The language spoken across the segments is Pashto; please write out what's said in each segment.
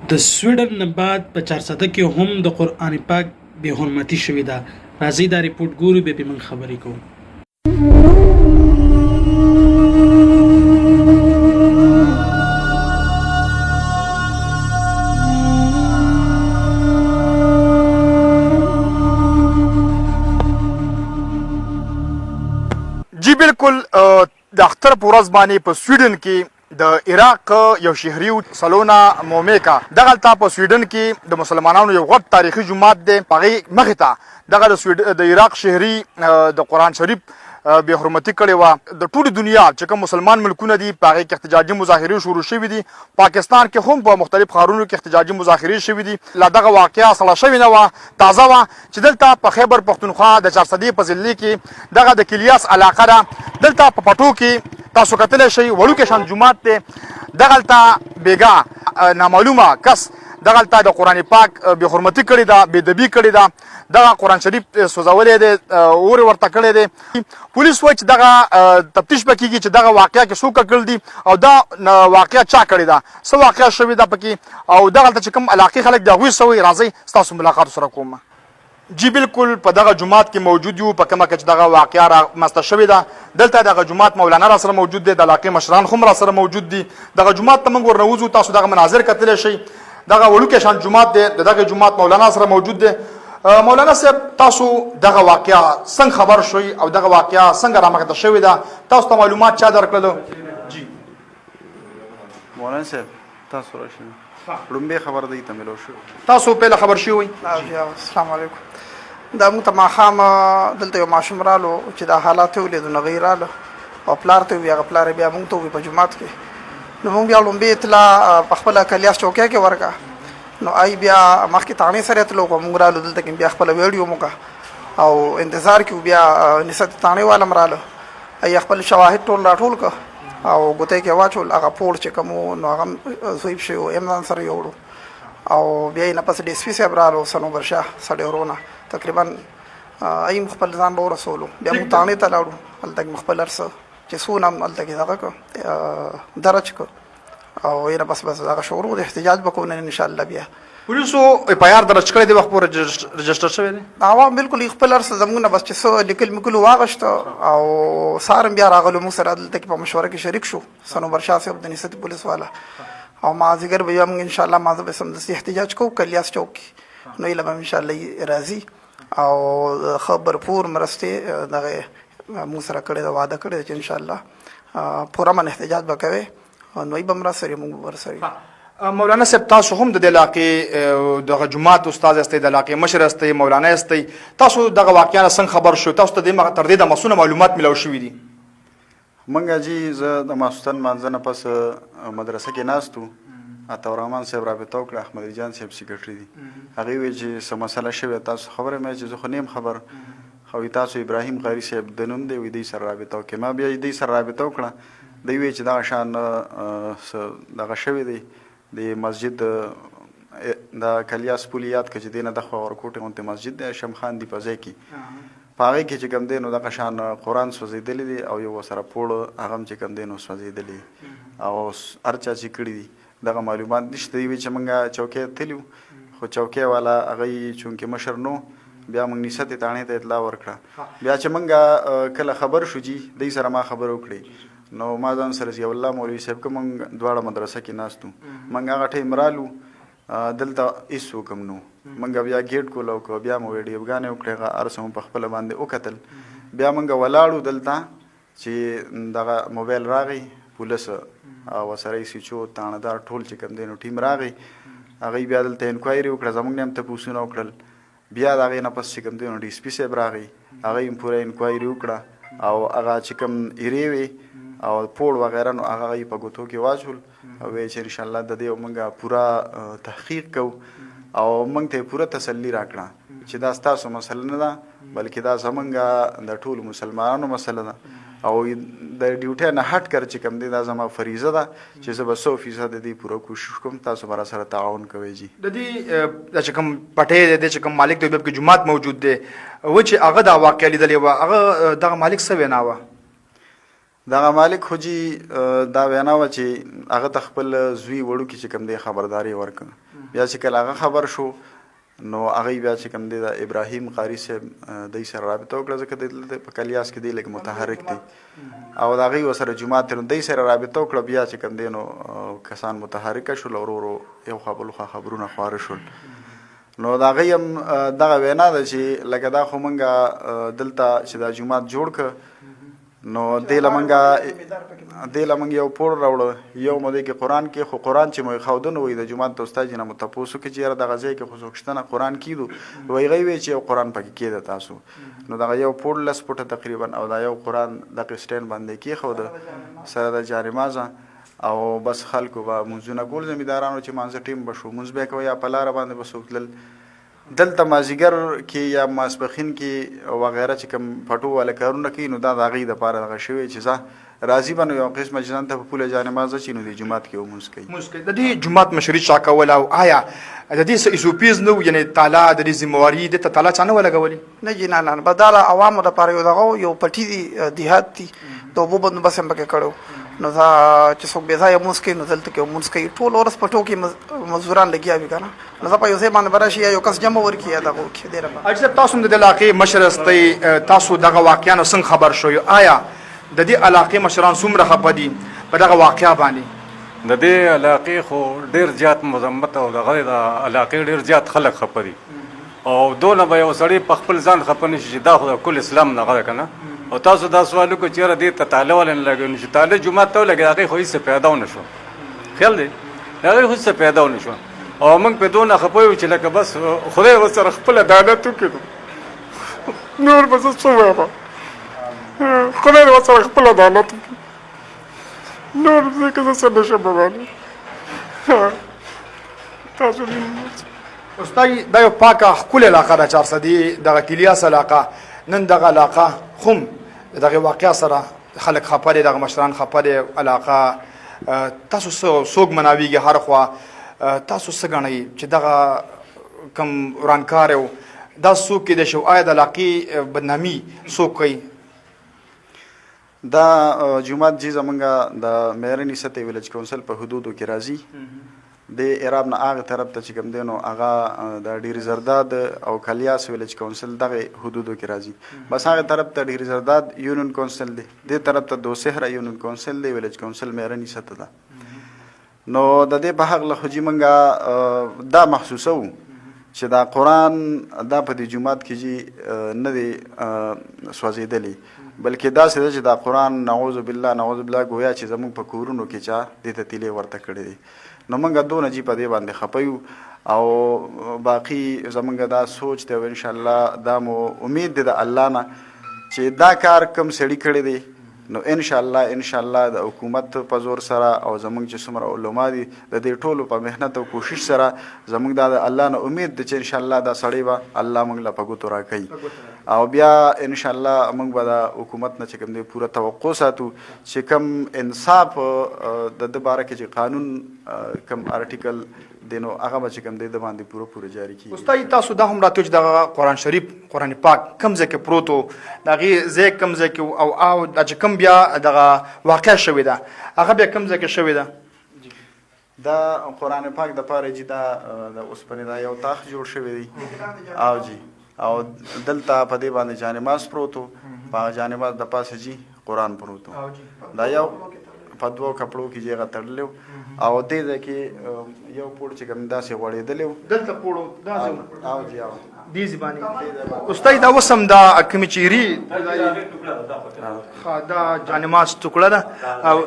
د سویډن نه بعد په چارسده کې هم د قرآن پاک بې حرمتي شوې ده. راځئ دا رپورټ ګورو بیا پرې موږ خبرې کوو. جی بالکل د اختر په ورځ باندې په سویډن کې د عراق یو شهري سلونا مومیکا دغلته په سویډن کې د مسلمانانو یو غټ تاریخي جومات دی، په هغې مخې ته دغه د سویډ د عراق شهري د قرآن شریف بې حرمتي کړې وه. د ټولې دنیا چې کوم مسلمان ملکونه دي په هغې کې احتجاجي مظاهرې شروع شوې دي. پاکستان کې هم په مختلف ښارونو کې احتجاجي مظاهرې شوې دي. لا دغه واقعه سړه شوې نه وه، تازه وه چې دلته په خیبر پښتونخوا د چارسدې په ضلع کې دغه د کلیاس علاقه ده، دلته په پټو کې تاسو کتلی شئ وړوکی شان جومات دی، دغلته بیګا نامعلومه کس دغلته د قرآن پاک بې حرمتي کړې ده، بې ادبي کړې ده، دغه قرآن شریف سوځولی دی، اور یې ورته کړی دی. پولیس وایي چې دغه تفتیش به کېږي چې دغه واقعه کې څوک ککړ دي او دا واقعه چا کړې ده، څه واقعه شوې ده پکې او دغلته چې کوم علاقې خلک دي هغوی څه وایي. راځئ ستاسو ملاقات سره کوم. جی بالکل په دغه جومات کې موجود یو په کومه کې چې دغه واقعه را منځته شوې ده. دلته دغه جومات مولانا را سره موجود دی، د علاقې مشران هم را سره موجود دي. دغه جومات ته موږ ورنوځو، تاسو دغه مناظر کتلی شئ. دغه وړوکی شان جومات دی، د دغه جومات مولانا سره موجود دی. مولانا صاحب، تاسو دغه واقعه څنګه خبر شوئ او دغه واقعه څنګه رامخته شوې ده؟ تاسو ته معلومات چا درکړل؟ جی مولانا صاحب تاسو راشئ، لومبه خبر دی ته ملو شو. تاسو پهله خبر شوي وئ؟ السلام علیکم. دا موږ ته ماښام دلته یو ماشوم رالو چې دا حالات یې ولیدو، نو هغوی راله او پلار ته وویل، هغه پلار یې بیا موږ ته وویل په جومات کې. نو موږ بیا لومبې اطلاع په خپله کلیاس چوکۍ کې ورکړه، نو آی بیا مخکې تاڼې سره تلو، خو موږ رالو دلته کې بیا خپله ویډیو مو کړه او انتظار کې بیا نسبت تاڼې والا هم راله، ای خپل شواهد ټول راټول کړه او ګوتې کې واچول. هغه پوړ چې کوم نو هغه زویب شوی و، ځان سره یوړو او بیا یې نه پس ډي اس پي صاحب رالو، صنوبر شاه سړی ورونه، تقریبا ایم خپل ځان به ورسولو. بیا موږ تاڼې ته لاړو، هلته کې خپل هر څه چې څونه هم هلته کې دغه کړ، درج کړ او یې نه بس بس دغه شروع د احتجاج به کوو نن انشاءالله. بیا پولیسو اف آی آر درج کړی دی، وخت پورې رجسټر شوی دی؟ عوام بالکل خپل هر څه زموږ نه بس چې څه لیکل میکلو واغشته او سهار هم بیا راغلو، موږ سره دلته کې په مشوره کې شریک شو صنوبر شاه صاحب د نسبت پولیس والا او مازیګر به بیا موږ انشاءالله مازه به سمدستي احتجاج کوو کلیاس چوک کې، نو ایله به انشاءالله راځي او ښه برپور مرستې دغه موږ سره کړې ده، وعده کړې ده چې انشاءالله پرامن احتجاج به کوي، نو به هم راسره موږ به ورسره یو. مولانا صاحب، تاسو هم د دې علاقې دغه جومات استاد یاستئ، د علاقې مشر یاستئ، مولانا یاستئ، تاسو دغه واقعا نه څنګه خبر شو؟ تاسو ته تر دې دمه څونه معلومات ملاو شوي دي؟ منګه جی زه د ماسوتن مانځه نه پس مدرسه کې ناست وو، عطاالرحمان صاحب رابطه وکړه، احمد علي جان صاحب سیکرټري دي، هغې وویل چې څه مسله شوې تاسو خبر یم؟ چې زه خو نه یم خبر، خو تاسو ابراهیم قاري صاحب د نوم دی، وایي دوی سره رابطه وکړئ. ما بیا دوی سره رابطه وکړه، دوی وویل چې دغه شان څه دغه شوی دی د مسجد د کلیاس پولې یاد که چې دی نه دخوا ورکوټې غونتې مسجد دی هاشم خان دی په ځای کې، په هغې کې چې کوم دی نو دغه شان قرآن سوځېدلی دی او یو ورسره پوړ هغه هم چې کوم دی نو سوځېدلی او هر چا چې کړي دي دغه معلومات نشته. دی وی چې موږ چوکۍ تللی وو، خو چوکۍ والا هغه یې چونکې مشر نو بیا موږ نهضت تاڼې ته اطلاع ورکړه. بیا چې موږ کله خبر شو جی دی سره ما خبر وکړې، نو ما ځان سره ضیاء الله مولوي صاحب که موږ دواړه مدرسه کې ناست وو، موږ هغه ټایم رالو دلته هېڅوک هم نه وو. موږ بیا ګیټ کولاو کړو، بیا مو ویډیوګانې وکړې، هغه هر څه مو په خپله باندې وکتل. بیا موږ ولاړو دلته چې دغه موبایل راغی، پولیس او ورسره ایس ایچ او تاڼهدار ټول چې کوم دی نو ټیم راغی، هغوی بیا دلته انکوایري وکړه، زموږ نه هم تپوسونه وکړل. بیا د هغې نه پس چې کوم دی نو ډي اس پي صاحب راغی، هغوی هم پوره انکوایري وکړه او هغه چې کوم ایرې وې او پوړ وغیره نو هغه یې په ګوتو کې واچول او ویې چې انشاءالله د دې موږ پوره تحقیق کوو او موږ ته یې پوره تسلي راکړه چې دا ستاسو مسله نه ده بلکې دا زمونږ د ټولو مسلمانانو مسله ده او د ډیوټۍ نه هټ کر چې کوم دی دا زما فریضه ده چې زه به 100% د دې پوره کوشش کوم، تاسو به راسره تعاون کوئ جی. د دې د چې کوم پټی دی، د چې کوم مالک دی، بیا پکې جومات موجود دی و چې هغه دا واقعه لیدلې وه، هغه دغه مالک څه وینا وه؟ دغه مالک خو جی دا وینا وه چې هغه ته خپل زوی وړوکي چې کوم دی خبرداری ورکړ، بیا چې کله هغه خبر شو نو هغه بیا چې کوم دی د ابراهیم قاری صاحب دی سره رابطه وکړه، ځکه دلته په کلیاس کې دی لږ متحرک دی او د هغوی ورسره جومات دی، نو دی سره رابطه وکړه، بیا چې کوم دی نو کسان متحرک شول، ورو ورو یو خوا بل خوا خبرونه خواره شول. نو د هغوی هم دغه وینا ده چې لکه دا خو مونږ دلته چې دا جومات جوړ کړ نو دې له مونږه دې له مونږ یو پوړ راوړو، یو مو دې کې قرآن کې، خو قرآن چې مو ایښودو نو وایي د جومات د استاد نه مو تپوس وکړي چې یاره دغه ځای کې خو څوک شته نه قرآن کیدو، وایي هغوی وایي چې یو قرآن پکې کېده تاسو، نو دغه یو پوړ لس فوټه تقریبا او دا یو قرآن دغه سټینډ باندې کېښوده سره د جانمازه او بس خلکو به لمونځونه کول، زمیندارانو چې مانځه ټیم به شو لمونځ به یې کوه یا په لاره باندې به څوک تلل. دلته مازیګر کې یا ماسپښین کې وغیره چې کوم پټو والا کارونه کوي نو دا د هغوی دپاره دغه شوی چې ځه راځي به نو یو قسمه چې ځان ته په پوله جانماز اچي نو د جومات کې لمونځ کوي. لمونځ کوي. د دې جومات مشري چا کوله او آیا د دې څه ایزوپیز نه وو یعنې تالا د دې ذمه واري دې ته تالا چا نه وه لګولې؟ نه جي نه نه بس دا د عوامو لپاره یو دغه یو پټي دي دیهات دي د اوبو بندوبست هم پکې کړی نو دا چې څوک بې ځایه لمونځ کوي نو دلته کې لمونځ کوي، ټول ورځ پټو کې مزدوران لګیا وي که نه، نو زه په یو ځای باندې به راشي یا یو کس جمع ورکړي یا دغه وکړي دې لپاره. حاجي صاحب تاسو هم د دې علاقې مشر یاستئ، تاسو دغه واقعه نه څنګه خبر شوئ؟ آیا د دې علاقې مشران څومره خپه دي په دغه واقعه باندې؟ د دې علاقې خو ډېر زیات مذمت او دغه دی، د علاقې ډېر زیات خلک خپه دي او دونه به یو سړی په خپل ځان خپه نه شي چې دا خو د کل اسلام دغه ده که نه. او تاسو دا سوال وکړو چې یاره دې ته تاله ولې نه لګوي، نو چې تاله جومات ته ولګېده هغې خو هېڅ څه پیدا ونه شو، خیال دی هغې خو هېڅ څه پیدا ونه شو او موږ په دونه خپه یو چې لکه بس خدای ورسره خپل عدالت وکړي، نور به زه څه ووایم، خدای ورسره خپل عدالت وکړي، نور ځکه زه څه نه شم ویلی. تاسو استاد دا یو پاکه ښکلې علاقه ده چارسدي دغه کلیاس علاقه، نن دغه علاقه هم دغه واقعا سره خلک خپه دي، دغه مشران خپه دي، علاقه تاسو څوک مناویږي هر خوا، تاسو څه ګڼئ چې دغه کوم ورانکار و دا څوک کېدای شي؟ آیا د علاقې بدنامي څوک کوي؟ دا جومات جی زمونږ د میرنی سطح ویلج کونسل په حدودو کې راځي، د عراب نه هغه طرف ته چې کوم دی نو هغه د ډیری زرداد او کلیاس ویلج کونسل دغه حدودو کې راځي، بس هغه طرف ته ډیری زرداد یونین کونسل دی، دې طرف ته دوسهره یونین کونسل دی، ویلج کونسل میرنی سطح ده. نو د دې په حق له خو جی مونږ دا محسوسو چې دا قرآن دا په دې جومات کې جی نه دی سوځېدلی، بلکې داسې ده چې دا قرآن نعوذ بالله نعوذ بالله ګویا چې زمونږ په کورونو کې چا دې ته تیلې ورته کړې دي. نو مونږ دونه جی په دې باندې خپه یو او باقي زمونږ دا سوچ دی او انشاءالله دا مو امید دی د الله نه چې دا کار کوم سړي کړی دی نو ان شاء الله ان شاء الله د حکومت په زور سره او زمونږ چې څومره علما دي د دې ټولو په محنت او کوشش سره زمونږ دا د الله نه امید دی چې ان شاء الله دا سړی به الله مونږ له په ګوتو راکوي او بیا ان شاء الله مونږ به د حکومت نه چې کوم دی پوره توقع ساتو چې کوم انصاف د ده باره کې چې قانون کوم ارټیکل دی نو هغه به چې کوم دی د باندې پوره پوره جاري کیږي. استاد تاسو دا هم راته چې دغه قرآن شریف قرآن پاک کوم ځای کې پروت و، د هغې ځای کوم ځای کې او او دا چې کوم بیا دغه واقعه شوې ده هغه بیا کوم ځای کې شوې ده؟ دا قرآن پاک د پاره چې دا د اوسپنې دا یو تاخ جوړ شوی دی او جی او دلته په دې باندې جانماز پروت و، په هغه جانماز د پاسه جی قرآن پروت و، دا یو په دوو کپړو کې جیغه تړلی و او دې ځای کې یو پوړ چې کوم داسې غوړېدلی و، دلته پوړ و داسې او جی او دې ځای باندې. استاد دا اوس هم دا کومې چې ری دا جانماز ټوکړه ده او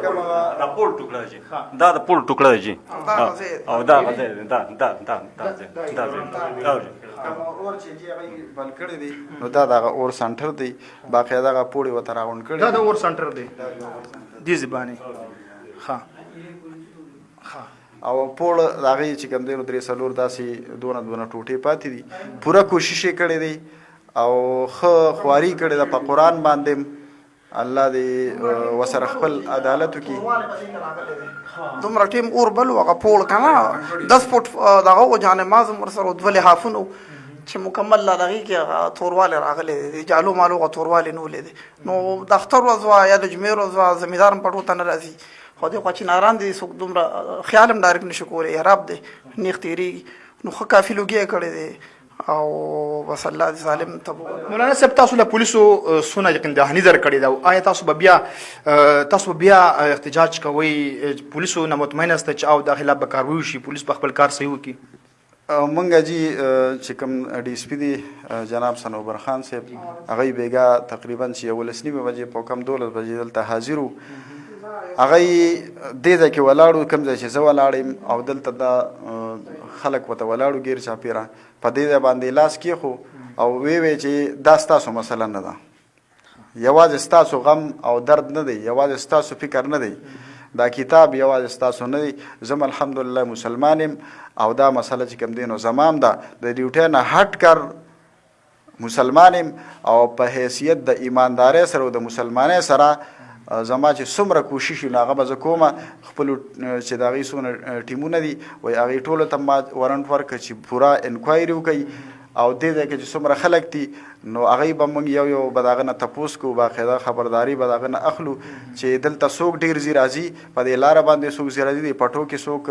دا پوړ ټوکړه ده دا د پوړ ټوکړه ده جی او دا غځای دا دا دا دا دا دا کوم اور چې جی هغه بل کړی دی نو دا دغه اور سنټر دی، باقاعده دغه پوړی ورته راغونډ کړی دا د اور سنټر دی دې زبانه. ښه ښه او پوړ د هغې چې کوم دی نو درې څلور داسې دونه دونه ټوټې پاتې دي، پوره کوشش یې کړی دی او ښه خواري کړې ده په قرآن باندې، الله دې وسره خپل عدالت وکړي. دومره ټیم اور بل هغه پوړ که نه 10 فوټ دغه و، جانماز هم ورسره و، دوه لحافونه وو. چې مکمل لا دغې کې هغه توروالی راغلی دی، د جالو مالو هغه توروالی نه ولیدی. نو د اختر ورځ وه یا د جمعې ورځ وه، زمیندار هم پټو ته نه راځي، خو دې خوا چناران دي، څوک دومره خیال هم ډایرکټ نشي کولی، اعراب دی، نیغ تېرېږي. نو ښه کافي لوګی یې کړی دی او بس الله دې ظالم ته مولانا صاحب، تاسو له پولیسو څونه یقین دهاني درکړې ده او آیا تاسو به بیا احتجاج کوئ؟ پولیسو نه مطمئن یاست چې او دا خلاف به کاروي وشي، پولیس به خپل کار صحیح وکړي؟ مونږ جی چې کوم ډي اس پي دی جناب صنوبر خان صاحب، هغه بیګا تقریبا چې 11:30 بجې په کم 12 بجې دلته حاضر وو. هغه دې ځای کې ولاړو کوم ځای چې زه ولاړ یم او دلته دا خلک وته ولاړو غیر چاپیره، په دې ځای باندې لاس کېښو او وی وی چې دا ستاسو مسله نه ده، یوازې ستاسو غم او درد نه دی، یوازې ستاسو فکر نه دی، دا کتاب یوازې ستاسو نه دی. زم الحمدلله مسلمان یم او دا مسله چې کوم دی نو زمام ده، د ډیوټۍ نه هټ کر مسلمان یم او په حیثیت د ایماندارۍ سره او د مسلمانۍ سره زما چې څومره کوشش وي نو هغه به زه کوم. خپلو چې د هغې څونه ټیمونه دي، وایي هغې ټولو ته ما وارنټ ورکړ چې پوره انکوایري وکړي او دې ځای کې چې څومره خلک دي نو هغوی به موږ یو یو به د هغه نه تپوس کوو، باقاعده خبرداري به د هغه نه اخلو چې دلته څوک ډېر ځي راځي، په دې لاره باندې څوک ځي راځي، دې پټو کې څوک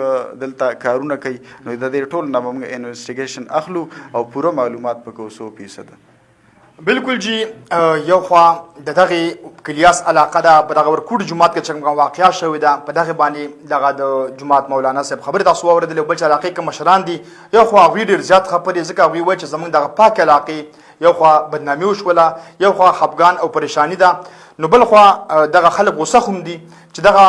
دلته کارونه کوي. نو د دې ټول نه به موږ انویسټیګیشن اخلو او پوره معلومات به کوو 100%. بالکل جی، یو خوا د دغه کلیاس علاقه ده، په دغه ورکوټ جماعت کې چې کومه واقعیا شوې ده، په دغه باندې دغه د جماعت مولانا صاحب خبرې تاسو واورېدلې. بل چې علاقې کې مشران دي، یو خوا هغوی ډېر زیات خپه دي، ځکه هغوی وایي چې زمونږ دغه پاکې علاقې یو خوا بدنامي وشوله، یو خوا خفګان او پریشانی ده، نو بل خوا دغه خلک غوسه هم دي چې دغه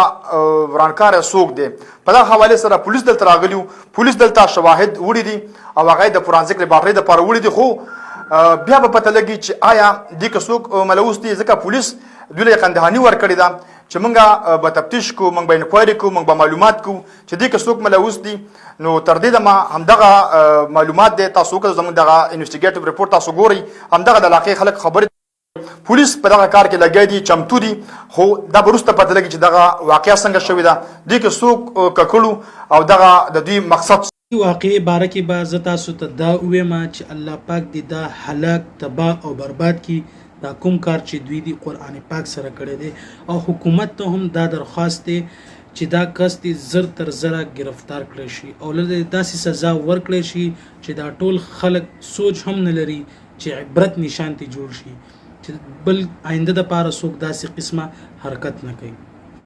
ورانکاری څوک دی. په دغه حواله سره پولیس دلته راغلي وو، پولیس دلته شواهد وړي دي او هغه د فورانزیک لیبارټري دپاره وړي دي، خو بیا به پته لګي چې آیا دې که څوک ملوث دي، ځکه پولیس دوی له یقین دهاني ورکړې ده چې مونږ به تفتیش کوو، مونږ به انکوایري کوو، مونږ به معلومات کوو چې دې که څوک ملوث دي. نو تر دې دمه همدغه معلومات دی. تاسو وکړئ زموږ دغه انویسټیګیټیو رپورټ تاسو ګورئ، همدغه د علاقې خلک خبرې. پولیس په دغه کار کې لګیا دي، چمتو دي، خو دا به وروسته پته لګي چې دغه واقعه څنګه شوې ده، دې کې څوک ککړو او دغه د دوی مقصد. واقعې باره کې به زه تاسو ته دا ووایم چې الله پاک دې دا هلاک، تباه او برباد کړي، دا کوم کار چې دوی دي قرآن پاک سره کړی دی، او حکومت ته هم دا درخواست دی چې دا کس دې زر تر زره ګرفتار کړی شي او له دې داسې سزا ورکړی شي چې دا ټول خلک سوچ هم نه لري چې عبرت نشان ترې جوړ شي چې بل آینده دپاره څوک داسې قسمه حرکت نه کوي.